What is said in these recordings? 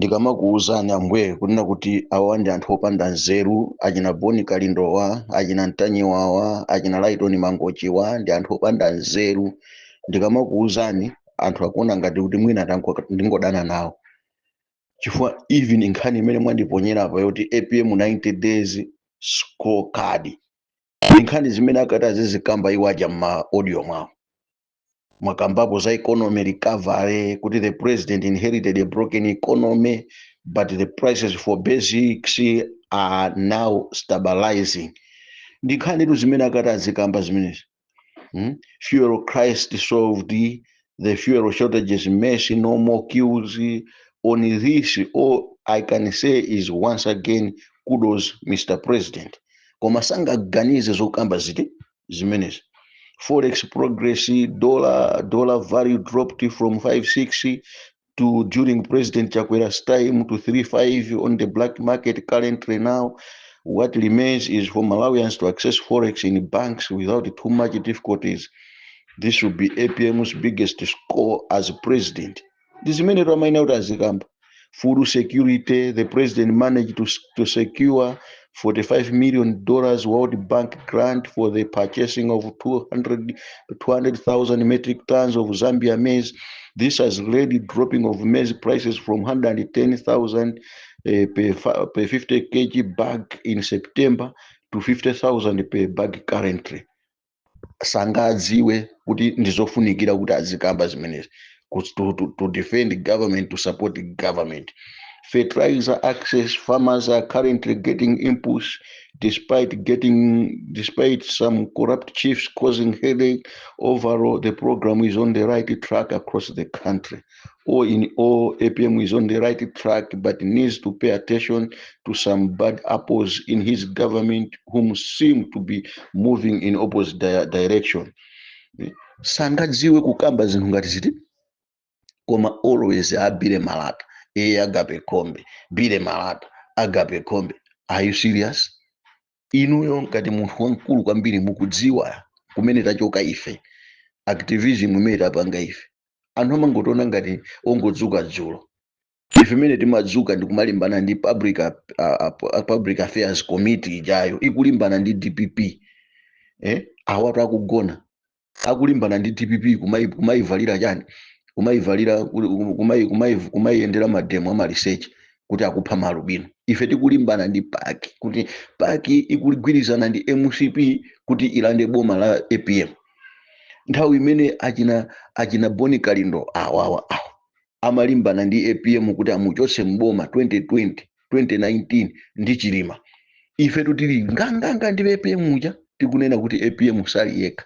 Ndikamakuwuzani ambuye kunena kuti awa ndi anthu opanda nzeru, achina Boni Kalindowa, achina Mtanyiwawa, achina Laitoni Mangochiwa, ndi anthu opanda nzeru. Ndikamakuwuzani, anthu akuona ngati kuti mwina ndingodana nawo, chifukwa even nkhani imene mwandiponyera apa yoti APM 90 days scorecard ndi nkhani zimene akati azizikamba iwo aja mma audio mwawo. Mwakambapo za economy recovery, kuti the president inherited a broken economy, but the prices for basics are now stabilizing. Ndi nkhanitu zimene akati azikamba zimenezi, Fuel crisis solved, the fuel shortages mess, no more queues. On this, all I can say is once again, kudos, Mr President. Koma sangaganize zokamba ziti zimenezi? Forex progress, dollar value dropped from 56 to during President Chakwera's time to 35 on the black market currently. Now what remains is for Malawians to access forex in banks without too much difficulties. This will be APM's biggest score as president. Ndi zimene amayenera kuti azikamba. Food security, the president managed to secure $45 million World Bank grant for the purchasing of 200 200,000 metric tons of Zambia maize. This has led dropping of maize prices from 110,000 per 50 kg bag in September to 50,000 per bag currently. Sangadziwe kuti ndizofunikira kuti azikamba zimenezi to defend government, to support the government. Fertilizer access, farmers are currently getting inputs despite some corrupt chiefs causing headache. Overall, the program is on the right track across the country. All in all, APM is on the right track, but needs to pay attention to some bad apples in his government whom seem to be moving in opposite direction. Sangadziwe kukamba zinthu ngati ziti? Koma always a Billy Malata, iye Agape Khombe, Billy Malata, Agape Khombe. Are you serious? Inuyo ngati munthu wamkulu kwambiri, mukudziwa kumene tachoka ife, activism imene tapanga ife. Anthu amangotiona ngati ongodzuka dzulo. Ife imene timadzuka ndi kumalimbana ndi public affairs committee ijayo ikulimbana ndi DPP, eh? Awatu akugona akulimbana ndi DPP, kumayivalira chani, kumayivalira, kumayendera mademo amaliseche kuti akupha malubino. Ife tikulimbana ndi PAC kuti PAC ikugwirizana ndi MCP kuti ilande boma la APM. Nthawi imene achina Boni Kalindo awawa awa amalimbana ndi APM kuti amuchotse mboma 2020, 2019 ndi Chilima, ife tutili nganganga ndi APM uja, tikunena kuti APM sali yekha,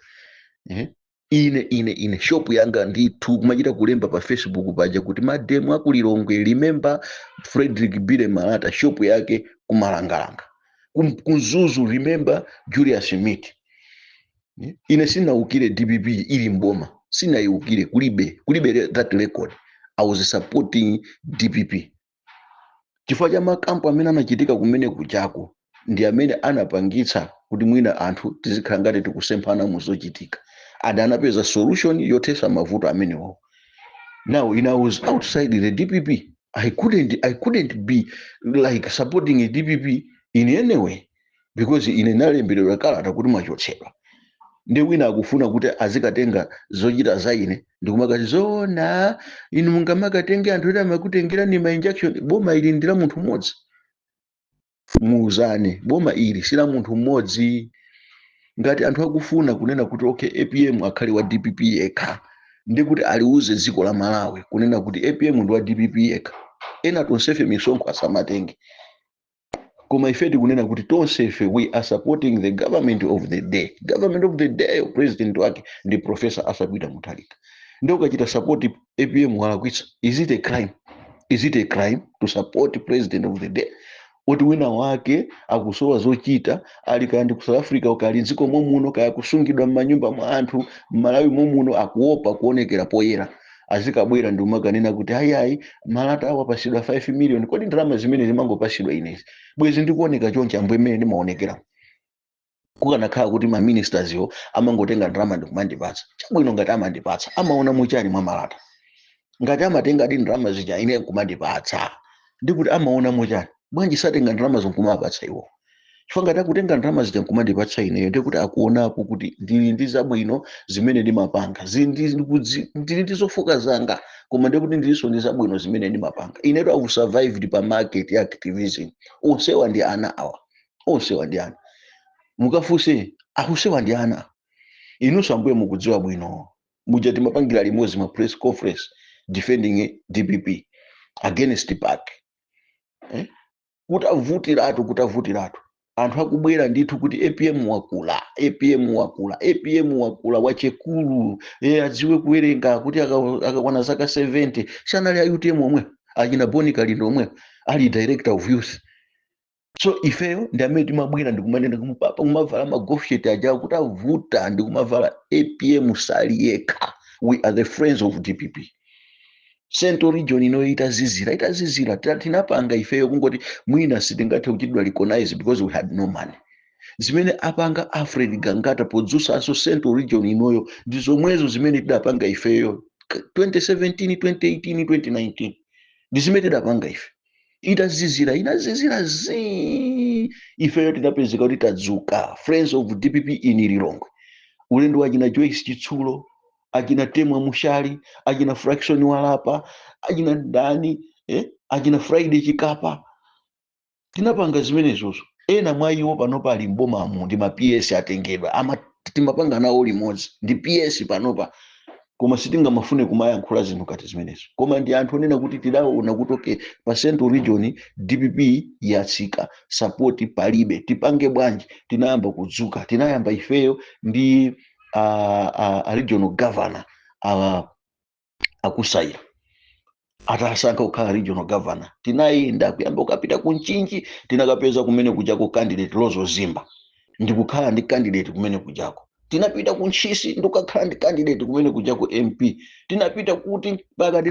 eh? Ine shop yanga ndithu kumachita kulemba pa Facebook paja kuti mademo akulilongwe, remember Frederick Billy Malata, shop yake kumalangalanga. Kumzuzu, remember Julius Miti. Eh? Ine sinaukire DPP ili mboma, sinayiukire, kulibe that record. I was supporting DPP chifukwa cha makampu amene anachitika kumene kuchako, ndi amene anapangitsa kuti mwina anthu tizikhala ngati tikusemphana muzochitika, and anapeza solution yothetsa mavuto amenewo. Now in I was outside the DPP. I couldn't be like supporting a DPP in any way because ine nalemberedwa kalata kuti mwachotsedwa. Ndi wina akufuna kuti azikatenga zochita za ine ndikumakati zoona inu mungamakatenge anthu ena amakutengera ni ma injection. Boma ili ndi la munthu mmodzi? Muuzane, boma ili si la munthu mmodzi. Ngati anthu akufuna kunena kuti okay, APM akhale wa DPP yekha, ndi kuti aliuze dziko la Malawi kunena kuti APM ndi wa DPP yekha, ena tonsefe misonkho asamatenge. Koma ife tikunena kuti tonsefe we are supporting the government of the day. Government of the day, president wake ndi Professor Arthur Peter Mutharika. Ndi ukachita support APM, walakwitsa? Is it a crime? Is it a crime to support president of the day? Kuti wina wake akusowa zochita, ali kaya ndi ku South Africa, ukali mdziko momuno, kaya kusungidwa m'manyumba mwa anthu m'Malawi momuno, akuopa kuonekera poyera, azikabwera ndi umakanena kuti ayiayi, Malata awo apasidwa 5 million. Kodi ndalama zimene zimangopasidwa inezi, bwezi ndikuoneka chonchi ambo imene ndimaonekera kukanakhala kuti ma ministers yo amangotenga ndalama ndikumandipatsa? Chabwino, ngati amandipatsa, amaona muchani mwa Malata? Ngati amatenga di ndalama zija ine kumandipatsa. Ndikuti amaonamo chani? Bwanji satenga ndalama zonkumapatsa iwo? Chifukwa ngati akutenga ndalama zija nkumandipatsa ineyo, ndikuti akuonapo kuti ndili ndi zabwino zimene ndimapanga. Ndili ndi zofoka zanga, koma ndikuti ndilinso ndi zabwino zimene ndimapanga. Inetu I've survived pa market ya activism. Onsewa ndi ana awa, onsewa ndi ana. Mukafunse, onsewa ndi ana. Inunso ambuye mukudziwa bwino muja timapangira limodzi ma press conference defending DPP against PAC, eh? Kutavutiratu, kutavutiratu, anthu akubwera ndithu kuti APM wakula, APM wakula, APM wakula, wachekulu, adziwe kuwerenga kuti akakwana zaka 70. Sanali a UTM omwe achina Boni Kalindo omwe ali director of youth. So ifeyo ndi amene timabwera ndikumanena kumupapa, kumavala ma golf shirt aja kuti avuta, ndikumavala APM sali yekha, we are the friends of DPP. Central Region ino itazizira, itazizira, tinapanga ifeyo. Kungoti mwina sitingathe kuchitidwa recognize because we had no money. Zimene apanga Alfred Gangata podzusanso Central Region inoyo ndi zomwezo zimene tidapanga ifeyo 2017, 2018, 2019, ndi zimene tidapanga ife. Itazizira, inazizira zii, ifeyo tinapezeka kuti tadzuka, Friends of DPP in Lilongwe, ulendo wachina Joyce Chitsulo, achina Temwa Mushali, achina Fraction Walapa, achina ndani, achina Friday Chikapa. Tinapanga zimenezozo. Ena mwa iwo panopa ali mbomamu ndi ma PS atengedwa, ama timapanga nawo limodzi, ndi PS panopa. Koma sitingamafune kumayankhula zinthu ngati zimenezo. Koma ndi anthu onena kuti tidaona kuti okay, pa Central Region DPP yatsika support, palibe, tipange bwanji? Tinayamba kudzuka, tinayamba ifeyo ndi regional governor akusayira atasankha kukhala regional governor. Tinayenda kuyamba kukapita ku Mchinji, tinakapeza kumene kujako candidate Lozo Zimba, ndikukhala ndi candidate kumene kujako. Tinapita ku Ntchisi, ndikukakhala ndi candidate kumene kujako MP. Tinapita kuti mpaka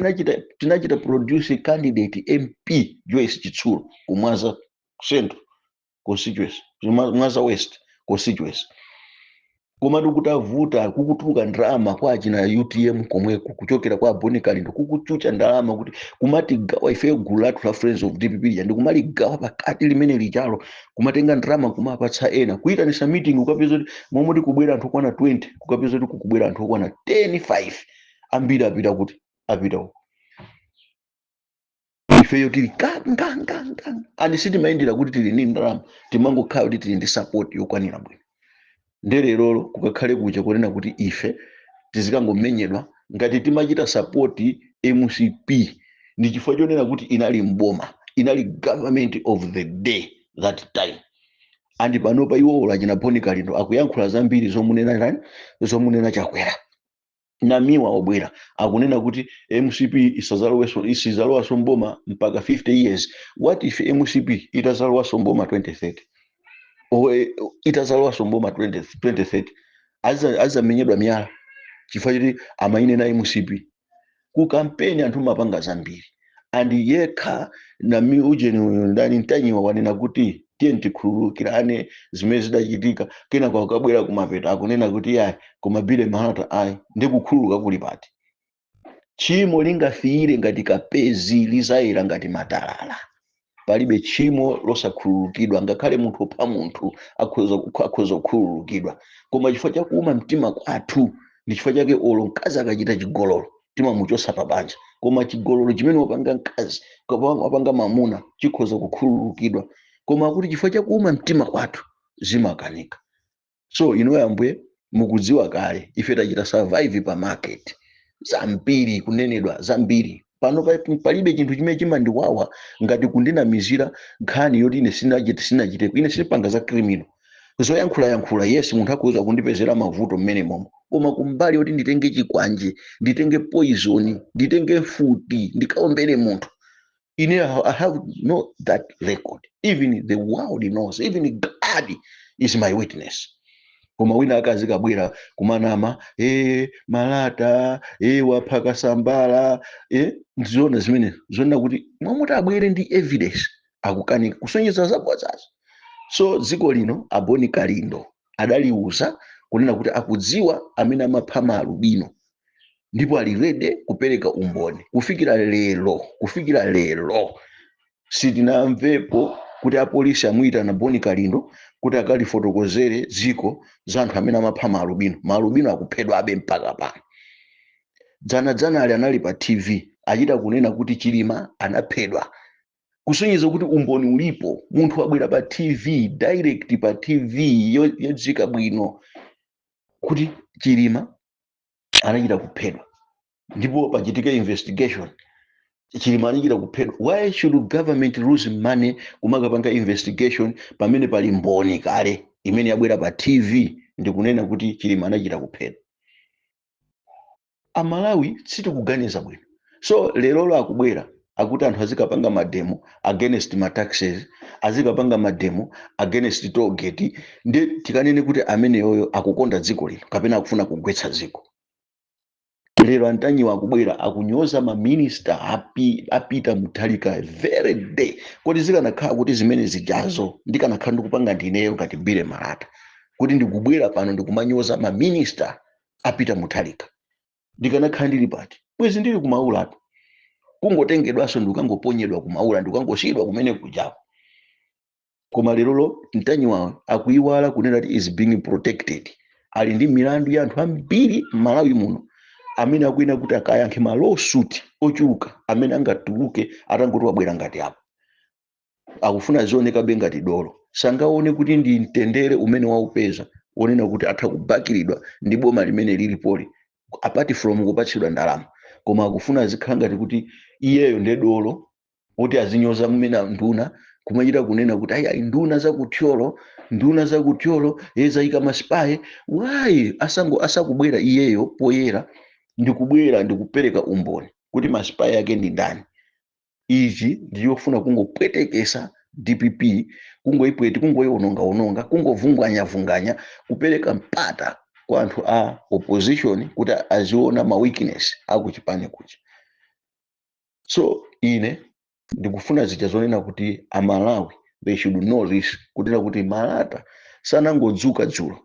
tinachita produce candidate MP Joyce Chitsulo ku Mwanza Central constituency, Mwanza West constituency. Koma ndikutavuta, kukutuluka ndalama kwa achina UTM komweko, kuchokera kwa Boni Kalindo, kukuchucha ndalama kuti kumatigawa ife gulu lathu la Friends of DPP lija, ndikumaligawa pakati limene lijalo, kumatenga ndalama kumapatsa ena, kuyitanisa meeting, ukapeza kuti momwe tikubwera anthu okwana 20, kukapeza kuti kukubwera anthu okwana 10, 5. Ambiri apita kuti? Apita uko. Ifeyo tili kanganganga ani, sitimayendera kuti tili ndi ndalama, timangokhala kuti tili ndi support yokwanira bwino. Ndelerolo kukakhale kuja kunena kuti ife tizikangomenyedwa ngati timachita support MCP ndi chifukwa chonena kuti inali mboma, inali government of the day that time. And panopa iwowo achina Boni Kalindo akuyankhula zambiri zomunena ndani? Zomunena Chakwera. Namiwa obwera akunena kuti MCP isazaloweso, isizalowaso mboma mpaka 50 years. What if MCP itazalowaso mboma 2030 or itazalowaso mboma 20, 2030? Azamenyedwa miyala chifukwa choti amayinena MCP. Ku kampeni anthu mapanga zambiri and yekha nami ujeni uyu ndani, Mtanyiwa, wanena kuti tiye tikhululukirane zimene zidachitika. Kenako akabwera kumapeto akunena kuti yayi, koma Billy Malata ayi. Ndikukhululuka kuli pati? Tchimo lingafiyire ngati kapezi, lizayera ngati matalala. Palibe tchimo losakhululukidwa. Ngakhale munthu opha munthu akhoza kukhululukidwa. Koma chifukwa chakuuma mtima kwathu, ndi chifukwa chake olo mkazi akachita chigololo timamuchosa pa banja. Koma chigololo chimene wapanga mkazi kapena wapanga mamuna chikhoza kukhululukidwa. Koma kuti chifukwa chakuuma mtima kwathu zimakanika. So inu ambuye mukudziwa kale ife tachita survive pa market, zambiri kunenedwa zambiri. Pano palibe chinthu chimene chimandiwawa ngati kundinamizira nkhani yoti ine sinachite, sinachiteko. Ine sindipanga za criminal zoyankhulayankhula. Yes, munthu akhoza kundipezera mavuto mmene momo, koma kumbali yoti nditenge chikwanje, nditenge poison, nditenge mfuti, ndikaombere munthu, ine I have no that record. Even the world knows, even God is my witness. Koma wina akazi kabwera kumanama, Malata wapha Kasambala, ndizoona zimene zonena kuti mwamuti abwere ndi evidence akukanika kusonyeza zabodzazo. So dziko lino aboni Kalindo adaliuza kunena kuti akudziwa amene amapha maalubino ndipo ali ready kupereka umboni. Kufikira lero, kufikira lero Sitinamvepo kuti apolisi amuyitana Boni Kalindo kuti akalifotokozere dziko za anthu amene amapha maalubino. Maalubino akuphedwabe mpaka pano. Dzanadzanali anali pa TV, achita kunena kuti Chilima anaphedwa, kusonyeza kuti umboni ulipo. Munthu wabwera pa TV, direct pa TV yodziwika bwino, kuti Chilima anachita kuphedwa ndipo pachitike investigation. Chilima anachita kuphedwa. Why should government lose money kumakapanga investigation pamene pali mboni kale imene yabwera pa TV ndikunena kuti Chilima anachita kuphedwa? Amalawi sitikuganiza bwino. So lerolo akubwera akuti anthu azikapanga mademo against ma taxes, azikapanga mademo against toll gate. Ndi tikanene kuti ameneyoyo akukonda dziko lino kapena akufuna kugwetsa dziko? Lero Antanyiwa akubwera akunyoza maminista apita Mutharika very day. Kodi zikanakhala kuti zimene zijazo ndikanakhala ndikupanga ndineyo ngati Billy Malata, kuti ndikubwera pano ndikumanyoza maminista apita Mutharika, ndikanakhala ndili pati? Bwezi ndili kumaulatu, kungotengedwanso ndikangoponyedwa kumaula, ndikangosiyidwa kumene kujako. Koma lerolo Mtanyiwa akuiwala kunena kuti is being protected. Ali ndi milandu ya anthu ambiri m'Malawi muno amene akuyena kuti akayankhe ma lawsuit ochuluka amene angatuluke atangoti wabwera ngati apo. Akufuna zionekabe ngati dolo. Sangaone kuti ndi mtendere umene waupeza wonena kuti atha kubakiridwa ndi boma limene lilipoli, apart from kupatsidwa ndalama, koma akufuna azikhala ngati kuti iyeyo ndiye dolo, kuti azinyoza mmene nduna, kumachita kunena kuti ayi ayi, nduna zakuthyolo, nduna zakuthyolo yezayika ma spy. Why asango asakubwera iyeyo poyera ndikubwera ndikupereka umboni kuti ma spy ake ndi ndani? Ichi ndiyofuna kungopwetekesa DPP, kungoipweti, kungoiwononga-wononga, kungovunganya-vunganya, kupereka mpata kwa anthu a opposition kuti aziona ma weakness akuchipani kuja. So ine ndikufuna zija zonena kuti Amalawi, they should know this, kunena kuti Malata sanangodzuka dzulo,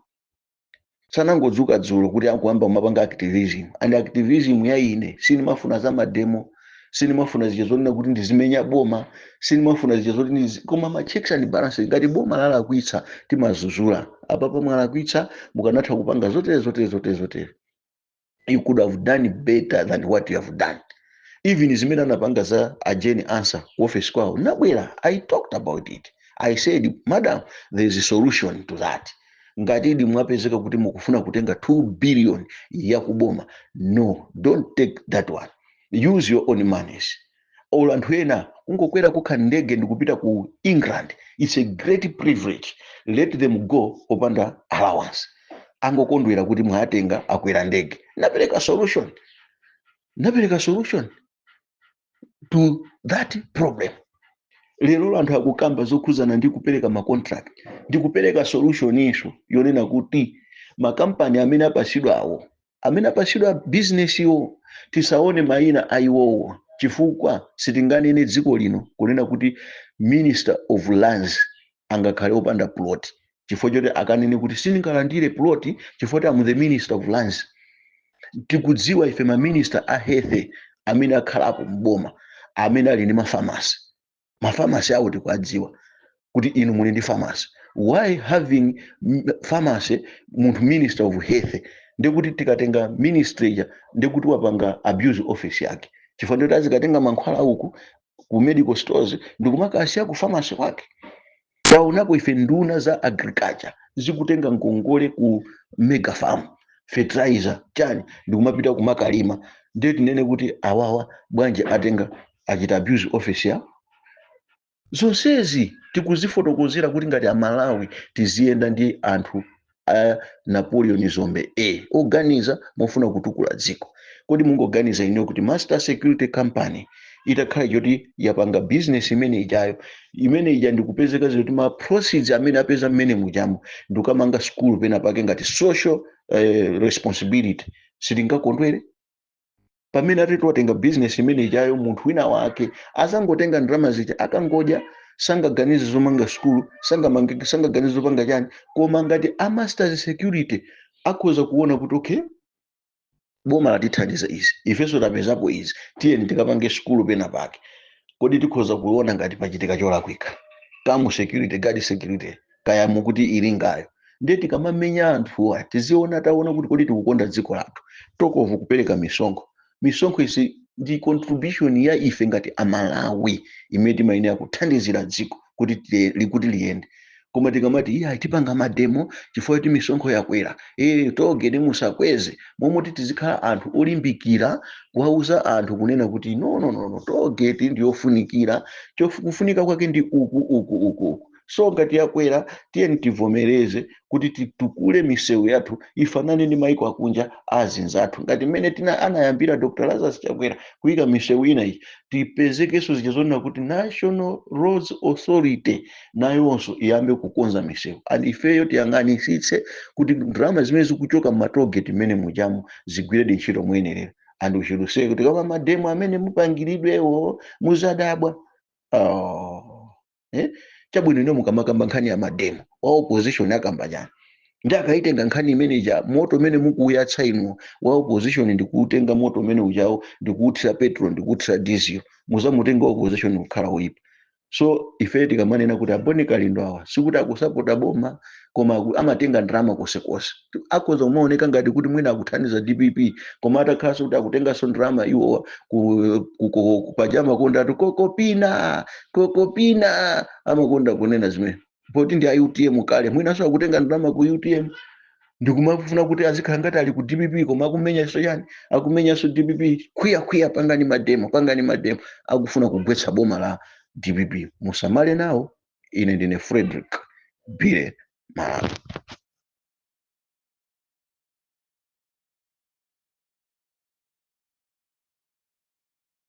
sanangodzuka dzulo kuti akuyamba kumapanga activism. And activism ya ine, sindimafuna za mademo, sindimafuna zija zonena kuti ndizimenya boma, sindimafuna zija zoti koma ma checks and balances. Ngati boma lalakwitsa, timazuzula: apapa mwalakwitsa, mukanatha kupanga zotere, zotere, zotere, zotere. You could have done better than what you have done. Even zimene anapanga za a Jane Ansah ku office kwawo, nabwera, I talked about it. I said, "Madam, there is a solution to that. Ngati idi mwapezeka kuti mukufuna kutenga 2 billion yakuboma, no, don't take that one. Use your own monies." Olo anthu ena kungokwera kukha ndege ndikupita ku England, it's a great privilege. Let them go opanda allowance, angokondwera kuti mwatenga, akwera ndege. Napereka solution, napereka solution to that problem. Lero anthu akukamba zokhuzana ndi kupereka ma contract, ndi kupereka solution inso yonena kuti makampani amene apasidwawo, amene apasidwa business iwo, tisaone mayina a iwowo, chifukwa sitinganene dziko lino kunena kuti Minister of Lands angakhale opanda plot, chifukwa choti akanene kuti sindingalandire plot chifukwa kuti am the Minister of Lands. Tikudziwa ife ma minister a health amene akhalapo mboma amene ali ndi mafamasi, mafamasi awo tikuadziwa kuti inu muli ndi pharmacy. Why having pharmacy munthu Minister of Health? Ndikuti tikatenga ministry ija, ndikuti wapanga abuse office yake, chifukwa ndikuti azikatenga mankhwala uku ku medical stores ndikumakasiya ku pharmacy kwake. Taonapo ife nduna za agriculture zikutenga ngongole ku mega farm, fertilizer, chani, ndikumapita kumakalima. Ndiye tinene kuti awawa bwanji atenga, achita abuse office ya? Zonsezi tikuzifotokozera kuti ngati Amalawi tiziyenda ndi anthu a Napoleon Zombe a oganiza mofuna kutukula dziko. Kodi mungoganiza ineyo kuti Master Security Company itakhala choti yapanga business imene ijayo, imene ija ndikupezeka zoti ma proceeds amene apeza mmene mujamo ndikukamanga school pena pake ngati social responsibility, sitingakondwere? Pamene atati watenga business imene ijayo munthu wina wake azangotenga ndalama zija akangodya, sangaganize zomanga skulu, sangaganize zopanga chani. Koma ngati a Masters Security akhoza kuona kuti okay, boma latithandiza izi, ifenso tapezapo izi, tiyeni tikapange skulu pena pake. Kodi tikhoza kuona ngati pachitika cholakwika kamu security guard, security kaya mukuti ili ngayo? Ndiye tikamamenya anthuwa, tiziona, taona kuti kodi tikukonda dziko lathu? Talk of kupereka misonkho, misonkho isi ndi contribution ya ife ngati Amalawi imene timayenera kuthandizira dziko kuti likuti liyende. Koma tikamati iya, tipanga mademo chifukwa kuti misonkho yakwera, tollgate musakweze, momwe tizikhala anthu olimbikira kuwauza anthu kunena kuti no, no, no, no, tollgate ndiyofunikira, kufunika kwake ndi uku, uku, uku, uku. So ngati yakwera, tiyeni tivomereze kuti titukule misewu yathu ifanane ndi maiko akunja azinzathu, ngati mmene tina anayambira Dr Lazarus Chakwera kuyika misewu ina iyi. Tipezekenso zija zonena kuti National Roads Authority nayonso iyambe kukonza misewu, and ifeyo tiyang'anisitse kuti ndalama zimene zikuchoka m'matollgate mmene mujamo zigwiredi ntchito moyenerera. And we should say kuti kama mademo amene mupangiridwewo, muzadabwa. Oh. Eh? Chabwino, ino mukamakamba nkhani ya mademo, wa opposition akamba chani? Ndi akaitenga nkhani imene ija, moto umene mukuuyatsa inu wa opposition, ndikuutenga moto umene ujawo, ndikuuthira petrol, ndikuuthira diesel, muzamutenga wa opposition kukhala woipa. So ife tikamanena kuti aboni Kalindo awa sikuti akusapota boma, koma amatenga ndalama konsekonse. Akhoza kumaoneka ngati kuti mwina akuthandiza DPP, koma atakhalanso kuti akutenganso ndalama iwowa paja amakonda ati kokopina kokopina, amakonda kunena zimene poti ndi a UTM kale, mwinanso akutenga ndalama ku UTM ndikumafuna kuti azikhala ngati ali ku DPP, koma akumenyanso yani? Akumenyanso DPP. Kwiya kwiya, pangani mademo, pangani mademo, akufuna kugwetsa boma la DPP. Musamale nawo. Ine ndine Frederick Bile Malawi.